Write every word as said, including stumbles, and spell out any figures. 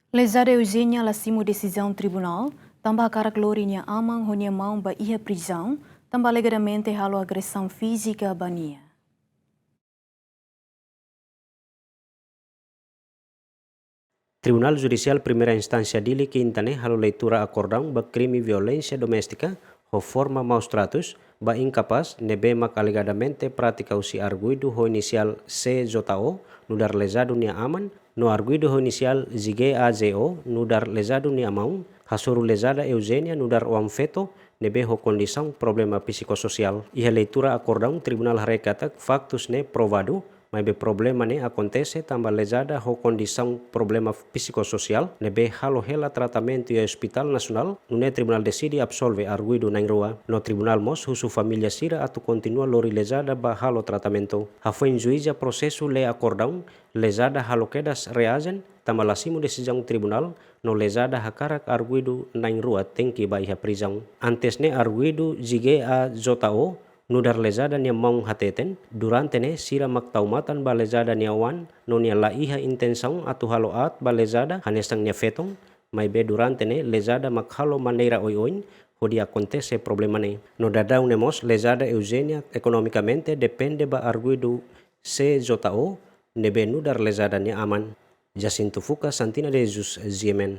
Lezada Eugenia la simu desizaun tribunál, tanba hakarak lori nia aman ho nia maun ba iha prizaun, tanba alegadamente halo agresaun fízika ba nia. Tribunál Judisiál Primeira Instánsia Dili Kinta ne'e halo leitura akordaun ba krime violénsia doméstika ho forma maus-tratus ba inkapás ne'ebé mak alegadamente pratika husi arguidu ho inisiál C J O nu'udar lezadu nia aman, no arguidu ho inisiál J G A J O nu'udar lezadu nia maun, hasoru lezada Eugenia nu'udar oan-feto ne'ebé ho kondisaun problema psikososiál. Iha leitura akordaun, tribunál haree katak faktus ne'e provadu, maibé problema ne'e akontese tanba lezada ho kondisaun problema psikososiál ne'ebé halo hela tratamentu iha Hospital Nasionál, nune'e tribunál deside absolve arguidu na'in-rua. No tribunál mós husu família sira atu kontinua lori lezada ba halo tratamentu. Hafoin juíza prosesu lee akordaun, lezada halo kedas reajen, tanba la simu desizaun tribunál, no lezada hakarak arguidu na'in-rua tenke ba iha prizaun. Antes ne'e arguidu J G A J O nu'udar lezada nia maun hateten, durante ne'e sira mak tau matan ba lezada nia oan, no nia la iha intensaun atu halo aat ba lezada hanesan nia feton, maibé durante ne'e lezada mak halo maneira oioin hodi akontese problema ne'e. No daudaun ne'e mós lezada Eugenia ekonomikamente depende ba arguidu C J O ne'ebé nu'udar lezada nia aman. Jacinto Fuca, Santina de Jesus, G M N.